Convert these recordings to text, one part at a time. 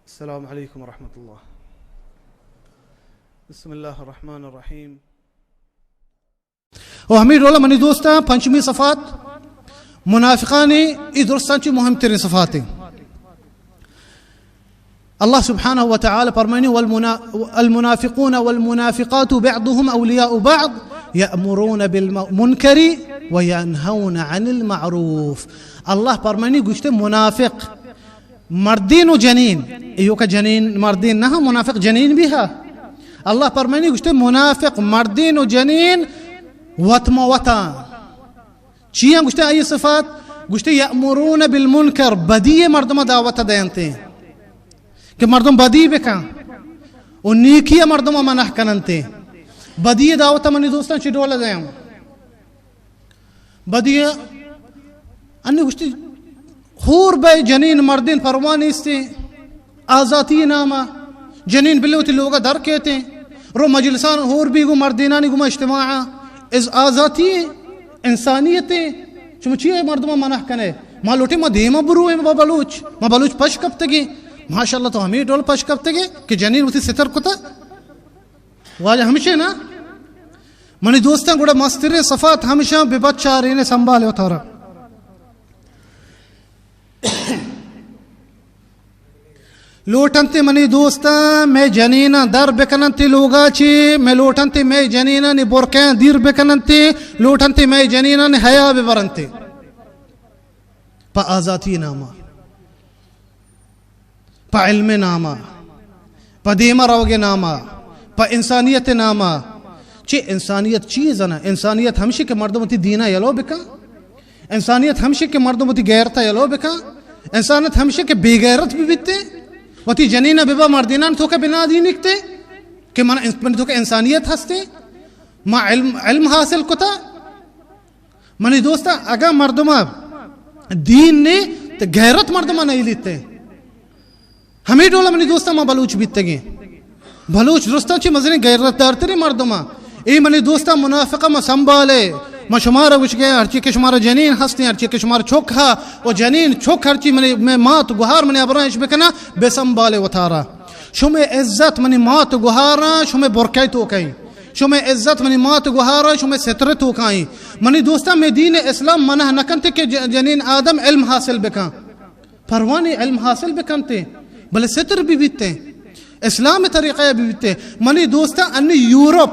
السلام علیکم ورحمۃ اللہ۔ بسم اللہ الرحمن الرحیم۔ و ہمے ڈولا منی دوستاں، پنچمی صفات منافقانی، ای درستاں چی مہم ترین صفات ہیں۔ اللہ سبحانہ و تعالی فرمائنی، والمنا-، المنافقون والمنافقات بعضهم اولیاء بعض یأمرون بالمنکر وینهون عن المعروف۔ اللہ فرمائنی گوشتے منافق مردین و جنین، ایوکا جنین مردین نہ، منافق جنین بھی ہا۔ اللہ فرمائنی گوشتے منافق مردین و جنین وت ما وتا۔ چیاں گوشتے آئی صفات؟ گوشتے یأمرون بالمنکر، بدی مردم دعوت دینتے کہ مردم بدی بکن، و نیکی مردم منع کننتے۔ بدی دعوت منی دوستاں چی ڈول دیں؟ بدی انی گوشتی، ہور بئے جنین مردین پرواہ نیستیں، آزاتی ناما جنین بلے وتی لوگا در کیتیں، رو مجلسان ہور بی گو مردینانی گما اجتماع، از آزاتی، انسانیت۔ شما چی مردم منع کنے؟ ما لوٹیں ما دیما برویں با بلوچ، ما بلوچ پش کپتگیں۔ ماشاءاللہ تو ہمیں ڈول پش کپتگے کہ جنین وتی ستر کتا۔ واجہ ہمشے نا، منی دوستاں، گڑا مستریں صفات ہمشاں بہ بچارین، سنبھالے وتارا۔ لوٹنتے منی دوستاں، مئے جنیناں در بکننتے لوگا چی، مئے لوٹنتے مئے جنیناں نی برقعاں دیر بکننتے، لوٹنتے مئے جنیناں نی حیا ببرنتے۔ پہ آزاتی ناما۔ پہ علم ناما، پہ دیما روگ ناما، پہ انسانیت ناما۔ چی انسانیت چی زنا؟ انسانیت ہمشی کہ مردم وتی دینا یلو بکن۔ انسانیت ہمشی کہ مردم وتی غیرتا یلو بکن۔ انسانیت ہمشی کہ بے غیرت بھی بیتے، وتی جنینا ببا مردینان توکا بنا دینکتے کہ من انس-، من توکا انسانیت ہستے، ما علم، علم حاصل کتا۔ منی دوستاں، اگاں مردم دین نے تو غیرت مردم نہ لیتے۔ ہمیں ڈولا منی دوستاں ما بلوچ بیتگیں۔ بلوچ درستاں چی مزنیں غیرت دارتریں مردماں۔ اے منی دوستاں منافقہ ما سنبھالے۔ ما شمارا گوشگے، ہرچی کہ شمارا جنین ہستیں، ہرچی کہ شمارا چک ہا، و جنین چک ہرچی منی، میں مات گوہار منی ابراں اش بکنا، بے سنبھالے وتارا۔ شمے عزت منی مات گوہاراں، شمے برکے توکیں۔ شمے عزت منی مات گوہاراں، شمے ستر توکائیں۔ منی دوستاں، میں دین اسلام منع نہ کنتے کہ ج-، جنین آدم علم حاصل بکن۔ پروانی علم حاصل بکنتے، بلے ستر بھی بیتے۔ اسلام طریقہ بھی بیتے۔ منی دوستاں، انی یورپ،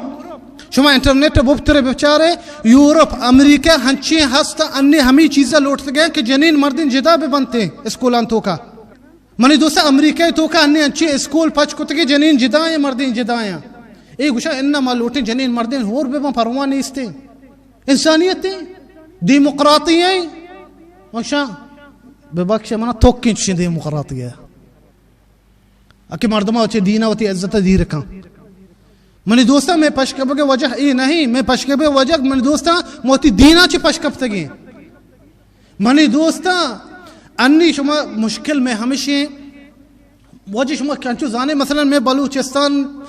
شما انٹرنیٹ بپترے بچارے، یورپ، امریکہ ہنچیں ہست، انی ہمیں چیزا لوٹتے گئے کہ جنین مردین جدا بہ بنتے اسکولان توکا۔ منی دوستاں، امریکہ توکا انی انچیں اسکول پچ کتگے، جنین جدائیں، مردین جدائیں۔ اے گوشا، انا ما لوٹیں جنین مردین ہور بہ بن، پرواہ نیستیں۔ انسانیت ایں، دیموکراتی ایں۔ گوشا، ببخش منا، توکیں چشیں دیموکراتی ایں۔ اکہ مردم چہ دینا وتی عزت دیر کن۔ منی دوستاں، میں پشکپگ وجہ اے نہیں، میں پشکپگ وجہ، منی دوستاں، موتی دینا چہ پشکپتگیں۔ منی دوستاں، انی شما مشکل میں ہمشیں، واجہ شما کنچو زانے، مثلاً میں بلوچستان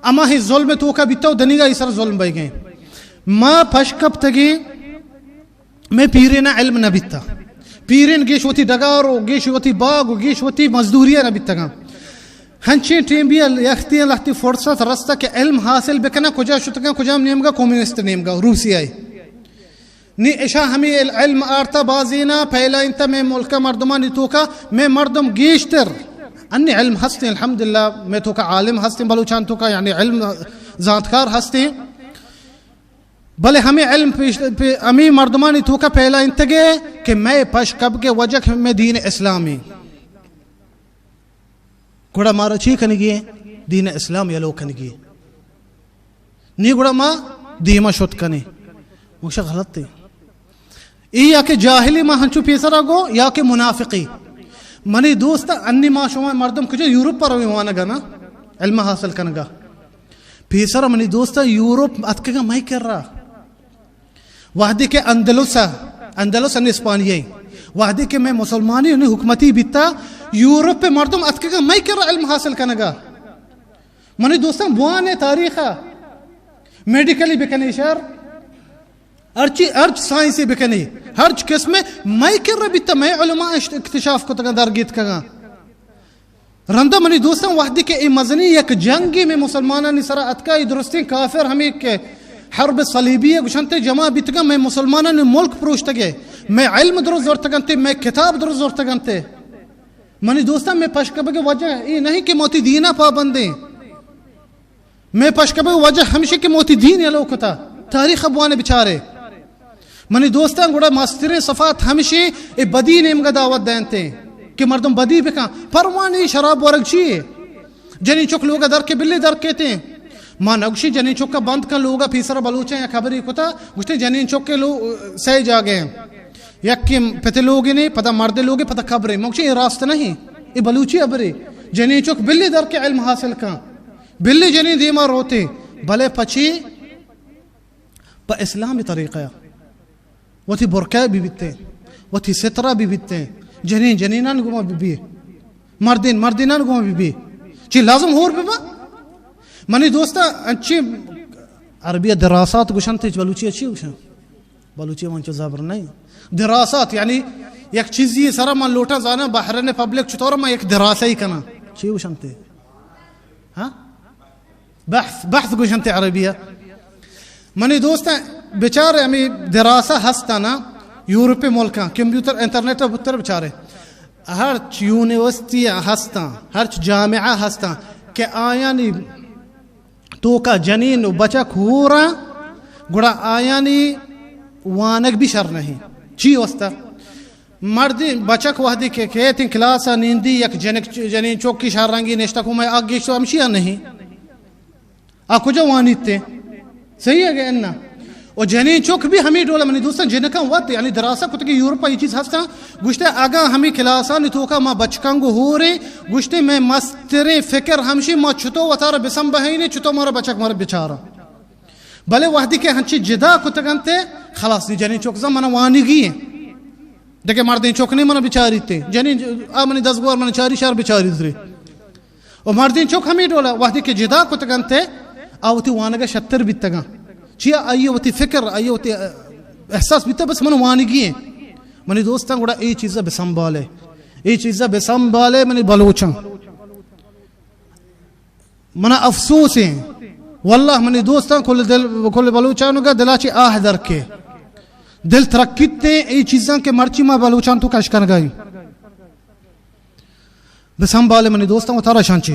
اما ہی ظلم توکا بیتا و دنیگا ای سر ظلم بہ گئے۔ ما پشکپتگیں، میں پیرین علم نہ بیتا۔ پیرین گیش وتی ڈگار و گیش وتی باغ و گیش وتی مزدوری نہ بیتگاں۔ ہنچیں ٹیم بیا یختی لہتی فرصت رستا کہ علم حاصل بکنا، کجا شتگاں، کجام نیمگا؟ کمیونسٹ نیمگا، روسیائی۔ نی اشا ہمیں ال-، علم آرتا بازینا پھیلائینتا میں ملک مردمانی توکا، میں مردم گیشتر انی علم ہستیں، الحمدللہ، میں توکا عالم ہستیں، بلوچان توکا یعنی علم زانتکار ہستیں، بلے ہمیں علم پیش، پہ، ہمیں مردمانی توکا پھیلائینتگے کہ میں پشکپگے وجہ میں دین اسلامی۔ گڑا مارا چی کنگی ایں؟ دین اسلام یلو کنگی۔ نی گڑا ما دیما شت کنیں۔ مگشا غلط ایں۔ ای یا کہ جاہلی ما ہنچو پیسرا گو یا کہ منافقی۔ منی دوست، انی ما شما مردم کجا یورپ پر روی وانگا نا؟ علم حاصل کنگا۔ پیسرا منی دوست یورپ اتکگا مئی کرا۔ وہدے کہ اندلس ء، اندلس ان اسپانیہ، وہدے کہ میں مسلمانی انہیں حکومتی بیتا، یورپ ء مردم اتکگا مئی کرا علم حاصل کنگا۔ منی دوستاں، بوانے تاریخ ء، میڈیکلی بکنے شر، ہرچی، ہرچ سائنسی بکنے، ہرچ قسم مئی کرا بیتا، مئی علماء اشت-، اکتشاف کتگا، درگیتکگا۔ رندا منی دوستاں، وہدے کہ اے مزنیں یک جنگے مئے مسلمانانی سرا اتکا، اے درستیں کافر ہمے کہ حرب صلیبیہ گوشنتے جمع بیتگاں، مئے مسلمانانی ملک پروشتگے، مئے علم درست زرتگنتے، مئے کتاب درست زرتگنتے۔ منی دوستاں، مئے پشکپگے وجہ اے نہیں کہ ما وتی دینا پابندیں۔ مئے پشکپگے وجہ ہمشی کہ ما وتی دین یلو کتا۔ تاریخ بوانے بچارے۔ منی دوستاں، گڑا مستریں صفات ہمشی اے بدی نیمگا دعوت دینتے کہ مردم بدی بکن۔ پرواہ نہیں، شراب ورگ چی ہے؟ جنین چک لوگا در کے بلی در کیتے۔ ما نگوشی جنین چکا بند کن لوگا۔ پیسرا بلوچاں یک خبری کتا، گوشتے جنین چک کے لو-، سئے جاگے ہیں۔ یکے پتے لوگے نے، پدا مردے لوگے، پدا قبرے۔ ما گوشی اے راست نہیں، اے بلوچی خبرے۔ جنین چک بلی در کے علم حاصل کن، بلی جنین دیما روتے، بلے پچی پہ اسلام طریقہ وتی برقع بہ بیتیں، وتی سترہ بہ بیتیں، جنین جنینان گوما بہ بی، مردین مردینان گوما بہ بی۔ چی لازم ہور بہ با؟ منی دوستا، انچی عربی دراسات گوشنت، بلوچی چی گوشن؟ بلوچی من چو زبر نہیں۔ دراسات یعنی یک چیزی سرا من لوٹا زانا بحرین پبلک چطور من یک دراسہ ہی کنا۔ چی گوشنت؟ ہاں؟ بحث، بحث گوشنت عربیہ۔ منی دوستاں، بچار ہمیں دراسہ ہستا نا، یورپ ملکاں، کمپیوٹر، انٹرنیٹ بتر بچارے۔ ہرچ یونیورسٹی ہستاں، ہرچ جامعہ ہستاں کہ آیانی توکا جنین و بچک ہورا، گڑا آیانی وانگ بھی شر نہیں۔ چی واسطہ؟ مردی بچک وہدی کہ کیتیں کلاس ء نیندی، یک جنک، جنین چوکی شر رنگی نشتہ کو، میں آ گیش تو ہمشی ء نہیں۔ آ کجا وانیت؟ صحیح ہے کہ انا؟ و جنین چوک بھی ہمیں ڈولا۔ منی دوستان، جنکاں وت یعنی دراسہ کتگی یورپ ء یہ چیز ہستاں، گوشتے اگاں ہمیں کلاسانی توکا ما بچکاں گو ہورے، گوشتے میں مستریں فکر ہمشی ما چتو وتارا بسم بہینے، چتو مارا بچک مارا بچارا۔ بلے وہدی کہ ہنچی جدا کتگنتے، خلاص نی جنین چوک زن منا وانگی ہیں۔ دگہ مردین چوک نہیں منا بچاریتے۔ جنین آ منی دزگوار منا چاری شر بچاری درے۔ و مردین چوک ہمیں ڈولا وہدی کہ جدا کتگنتے، آ وتی وانگا شتر بیتگاں۔ چیا آئی وتی فکر، آئی وتی احساس بیتا بس من وانگی ہیں۔ منی دوستان گڑا اے چیزا بسنبالے۔ اے چیزا بسنبالے منی بلوچاں۔ منا افسوس ہیں۔ واللہ منی دوستاں کل دل، کل بلوچانو کا دلا چی آہ در کے۔ دل ترکیت ہیں اے چیزاں کہ مرچی ما بلوچان تو کش کنگائی۔ بسنبالے منی دوستاں وتارا شانچی۔